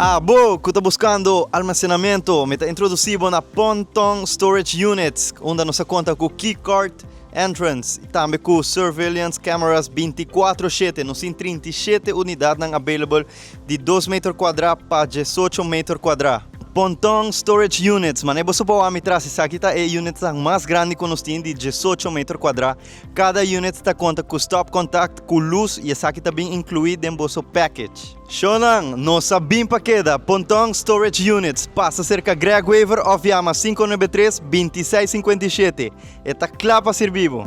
Abo cu ta buscando almacenamento, mi ta introduci bo na Ponton Storage Units, unda nos a conta cu key card entrance y tambe cu surveillance cameras 24/7. Nos tin 37 unidadnan available di 2 meter cuadra pa 18 meter cuadra. Ponton Storage Units, mane bo por wak mi tras, esaki ta e unitnan mas grandi cu nos tin di 18 meter cuadra. Cada unit ta conta cu stop contact, cu luz y esaki ta bin inclui den bo package. Shonan, nos a bin pa keda. Ponton Storage Units. Pasa cerca Greg Weaver of yama 593 2657. E ta cla pa sirbi bo.